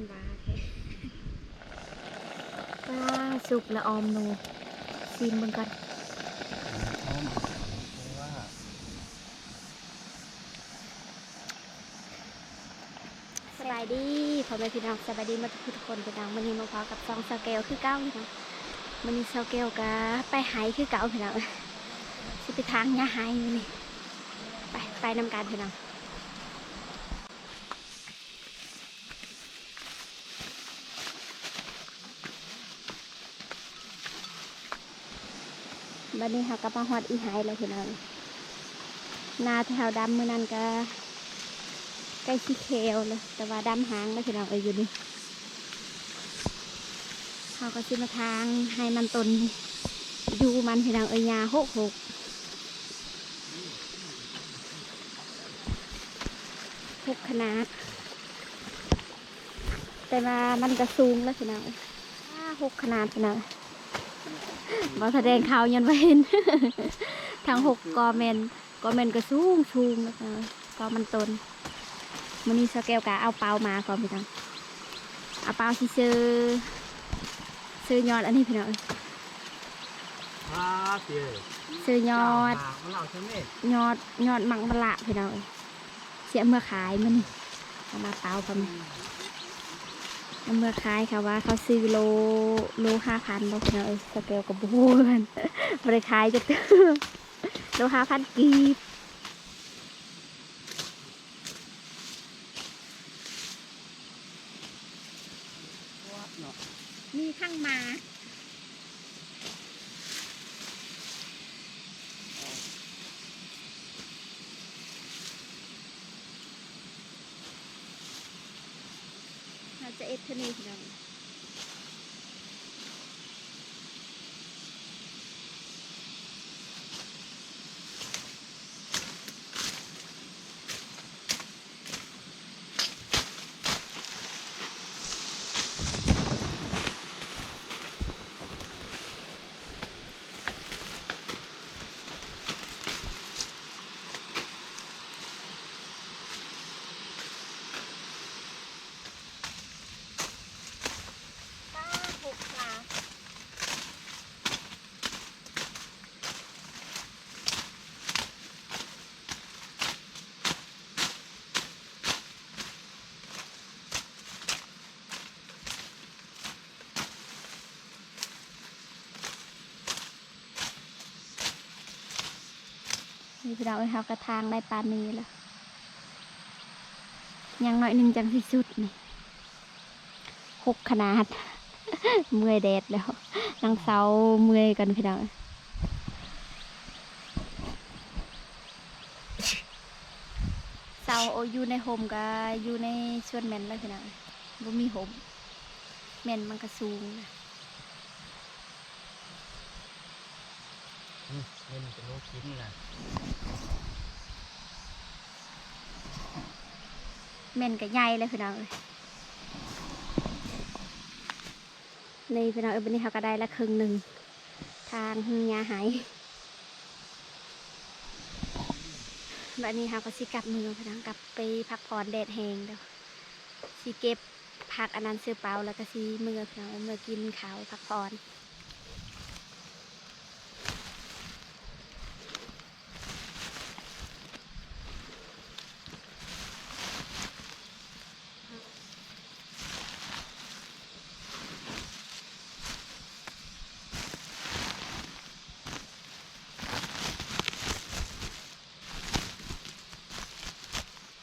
ຫວານແທ້ ປາ ສຸກລະອອມໜູ ຊີມເບິ່ງກ່ອນ. ສະບາຍດີພໍ່ແມ່ພີ່ນ້ອງ ສະບາຍດີໝົດທຸກຄົນພີ່ນ້ອງ. ມື້ນີ້ມາພໍ້ກັບຊ່ອງສາວແກ້ວຄືເກົ່າພີ່ນ້ອງ. ມື້ນີ້ສາວແກ້ວກະໄປໄຮ່ຄືເກົ່າພີ່ນ້ອງ ຊິໄປຖາງຫຍ້າໄຮ່ມື້ນີ້. ໄປ ໄປນຳກັນພີ່ນ້ອງ. ບັດນີ້ເຮົາກໍມາຮອດອີ່ໄຮ່ແລ້ວພີ່ນ້ອງ. ນາທີ່ເຮົາດຳມື້ນັ້ນກໍໃກ້ຊິແຂວແລ້ວ ແຕ່ວ່າດຳຫາງແລ້ວພີ່ນ້ອງເອີຍ. ຢູ່ນີ້ເຮົາກໍຊິມາຖາງໄຮ່ມັນຕົ້ນ ຢູ່ມັນພີ່ນ້ອງເອີຍ ຫຍ້າຫົກຫົກ ຫົກຂະໜາດ. ແຕ່ວ່າມັນກະສູງແລ້ວພີ່ນ້ອງ ອາ ຫົກຂະໜາດພີ່ນ້ອງ. ບໍ່ສະແດງເຂົ້າຍ້ອນວ່າເຫັນ ທັງຫົກກໍແມ່ນ ກໍແມ່ນກະສູງສູງແລ້ວພີ່ນ້ອງ ກໍມັນຕົ້ນ. ມື້ນີ້ສາວແກ້ວກະເອົາເປົາມາພ້ອມພີ່ນ້ອງ ເອົາເປົາຊິເຊີ ເຊີຍອດອັນນີ້ພີ່ນ້ອງ ເຊີຍອດ ຍອດ ຍອດໝາກມະລະພີ່ນ້ອງ. ຊິເອົາເມືອຂາຍມື້ນີ້ ເອົາມາເປົາກັນ ເອົາເມືອຂາຍ. ເຂົາວ່າເຂົາຊື້ໂລ ໂລຫ້າພັນບໍ່ພີ່ນ້ອງເອີຍ. ສາວແກ້ວກໍບໍ່ຮູ້ຄືກັນ ບໍ່ໄດ້ຂາຍຈັກເທື່ອ ໂລຫ້າພັນກີບ. ມີທັງໝາ ເຮົາຈະເຮັດເທົ່ານີ້ພີ່ນ້ອງ. ນີ້ພີ່ນ້ອງເອີຍ ເຮົາກະຖາງໄດ້ປານນີ້ແລ້ວ ຍັງໜ້ອຍໜຶ່ງຈັ່ງຊິສຸດນີ້. ຫົກຂະໜາດ ເມື່ອຍແດດແລ້ວ ນັ່ງເຊົາເມື່ອຍກ່ອນພີ່ນ້ອງ. ເຊົາ ໂອ ຢູ່ໃນຮົ່ມກະຢູ່ໃນສວນແມ່ນແລ້ວພີ່ນ້ອງ ບໍ່ມີຮົ່ມ ແມ່ນມັນກະສູງ. ອືມ ເຫັນແຕ່ໜູກິນນະ ແມ່ນກະໃຫຍ່ແລ້ວພີ່ນ້ອງເອີຍ. ນີ້ພີ່ນ້ອງເອີຍ ບັດນີ້ເຮົາກະໄດ້ລະເຄິ່ງໜຶ່ງ ທາງຫຍ້າໄຮ່. ບັດນີ້ເຮົາກະຊິກັບເມືອພີ່ນ້ອງ ກັບໄປພັກຜ່ອນ ແດດແຮງແລ້ວ ຊິເກັບຜັກອັນນັ້ນໃສ່ເປົາ ແລ້ວກະຊິເມືອພີ່ນ້ອງ ເມືອກິນເຂົ້າພັກຜ່ອນ.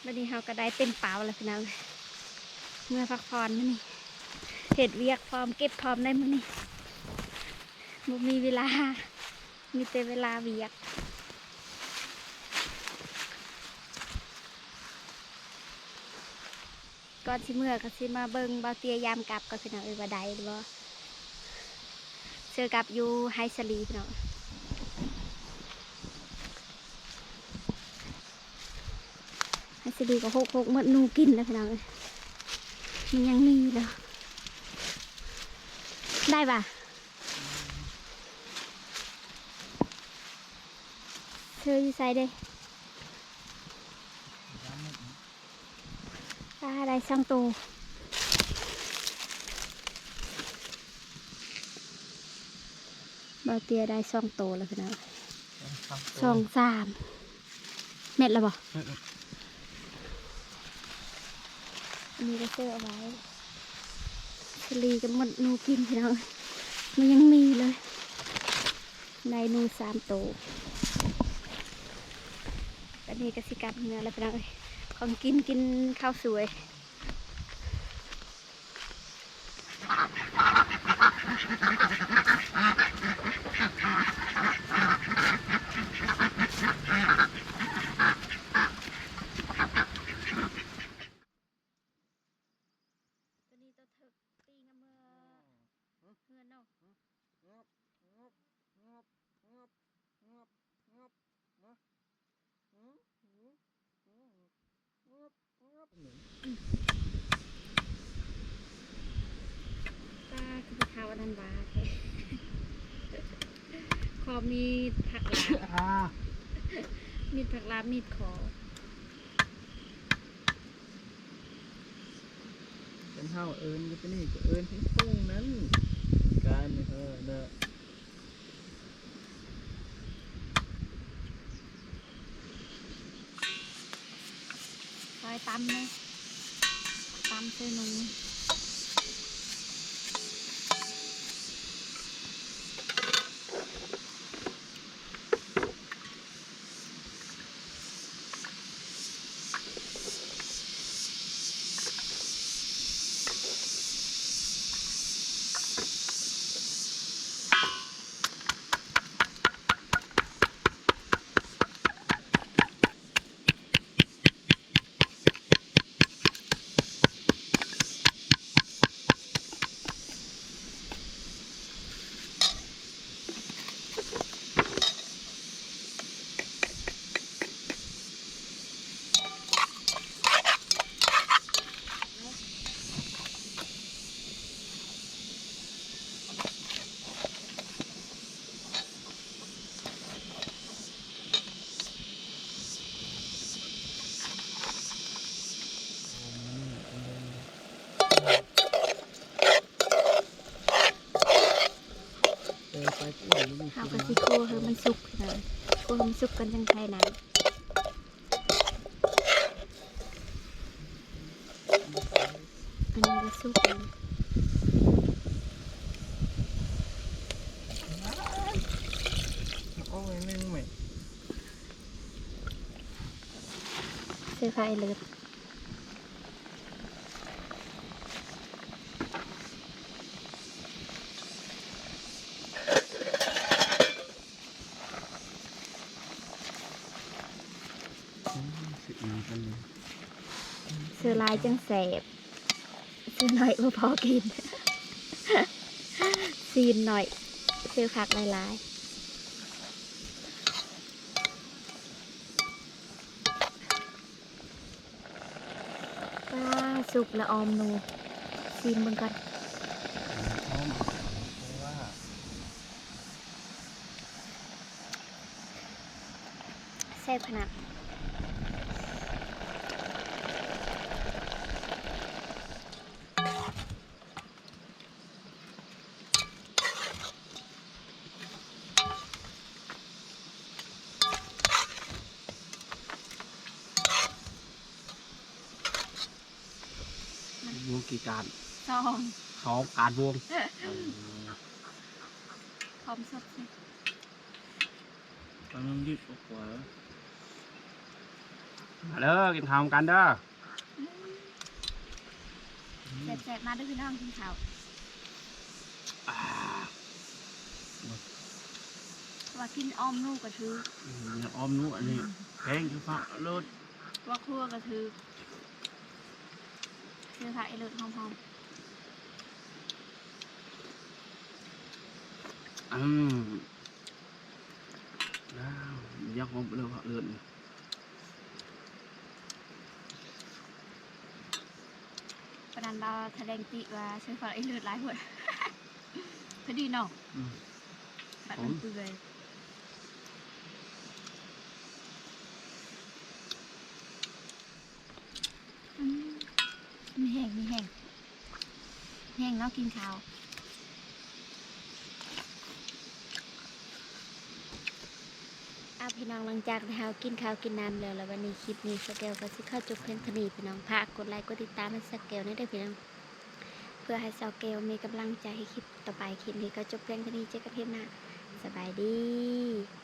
ບັດນີ້ເຮົາກະໄດ້ເຕັມເປົາແລ້ວພີ່ນ້ອງ ເມືອພັກຜ່ອນມື້ນີ້ ເຮັດວຽກພ້ອມ ເກັບພ້ອມໄດ້ມື້ນີ້ ບໍ່ມີເວລາ ມີແຕ່ເວລາວຽກ. ກ່ອນຊິເມືອກະຊິມາເບິ່ງບ່າວເຕ້ຍຢາມກັບກ່ອນພີ່ນ້ອງເອີຍ ວ່າໄດ້ຫຼືບໍ່. ເຊີກັບຢູ່ໄຮ່ສາລີພີ່ນ້ອງ ໄຮ່ສາລີກະຫົກຫົກ ໝົດໜູກິນແລ້ວພີ່ນ້ອງເອີຍ ມັນຍັງມີແລ້ວ ໄດ້ປະ? ເຊີຢູ່ໃສເດ? ປາ ໄດ້ສອງໂຕ. ເຮົາເຕຍໄດ້ສອງໂຕແລ້ວພີ່ນ້ອງ ສອງສາມ ແມ່ນແລ້ວບໍ່? ອັນນີ້ກໍເຊີເອົາໄວ້ ສາລີກັບມົດໜູກິນພີ່ນ້ອງ ມັນຍັງມີເລີຍ ໄດ້ໜູສາມໂຕ ອັນນີ້ກໍຊິກັບເມືອແລ້ວພີ່ນ້ອງເອີຍ ຂອງກິນ ກິນເຂົ້າສວຍ. ຕົວນີ້ຕົວເຖິກ ປີງເອົາເມືອເຮືອນເນາະ. ປ້າ ຄືໄປເຂົ້າອັນນັ້ນຫວາແທ້ ຂໍມີດຜັກລາບ ມີດຜັກລາບ ມີດຂໍ. ຄັນເຮົາເອີ້ນຢູ່ປານນີ້ກໍເອີ້ນເປັນປຸ້ງນັ້ນ ການນີ້ເອີນະ. ຊອຍຕຳເນາະ ຕຳໃສ່ໜູ. ເຮົາກໍຊິຄົວໃຫ້ມັນສຸກ ຄົວໃຫ້ມັນສຸກກ່ອນຈັ່ງໃສ່ນ້ຳ. ອັນນີ້ກໍສຸກແລ້ວ ໃສ່ຜັກອີ່ເລີດ. ອືມ ຊິອີ່ກັນເລີຍ ເສືອຫຼາຍຈັ່ງແຊບ ເສືອໜ້ອຍບໍ່ພໍກິນ ຊີ້ນໜ້ອຍ ເສືອຜັກຫຼາຍໆ. ປາ ສຸກລະ ອອມໜູ ຊີມເບິ່ງກ່ອນ ອອມ ແຊບຂະໜາດ. ວງກີການ ສອງ ສອງການວງ ເອີ ພ້ອມສົດຊິ ກຳລັງດິບອອກມາ ມາເດີ ກິນເຂົ້ານຳກັນເດີ. ແຊບໆ ມາເດີພີ່ນ້ອງ ກິນເຂົ້າ ອາ ວ່າກິນອອມໜູກໍຖືກ ອືມ ອອມໜູອັນນີ້ ອືມ ແພງຄືພະໂລດ ວ່າຄົວກໍຖືກ ຄືພະອີ່ເລີດຫອມໆ ອືມ ວ້າວ ຢາກຫອມເລີດ ເລີດ. ປານນັ້ນລາວຖະແຫຼງຕິວ່າໃສ່ຜັກອີ່ເລີດຫຼາຍໂພດ ພໍດີເນາະ ອືມ ບັດມັນເປື່ອຍ ອືມ ມີແຮງ ມີແຮງ ແຮງເນາະ ກິນເຂົ້າ. ອ່າ ພີ່ນ້ອງ ຫຼັງຈາກທີ່ເຮົາກິນເຂົ້າກິນນ້ຳແລ້ວ ແລ້ວບັດນີ້ຄລິບນີ້ສາວແກ້ວກໍຊິຂໍຈົບພຽງເທົ່ານີ້ ພີ່ນ້ອງ. ຝາກກົດໄລກົດຕິດຕາມໃຫ້ສາວແກ້ວແດ່ເດີພີ່ນ້ອງ ເພື່ອໃຫ້ສາວແກ້ວມີກຳລັງໃຈໃຫ້ຄລິບຕໍ່ໄປ. ຄລິບນີ້ກໍຈົບພຽງເທົ່ານີ້ ເຈີກັນຄລິບໜ້າ. ສະບາຍດີ.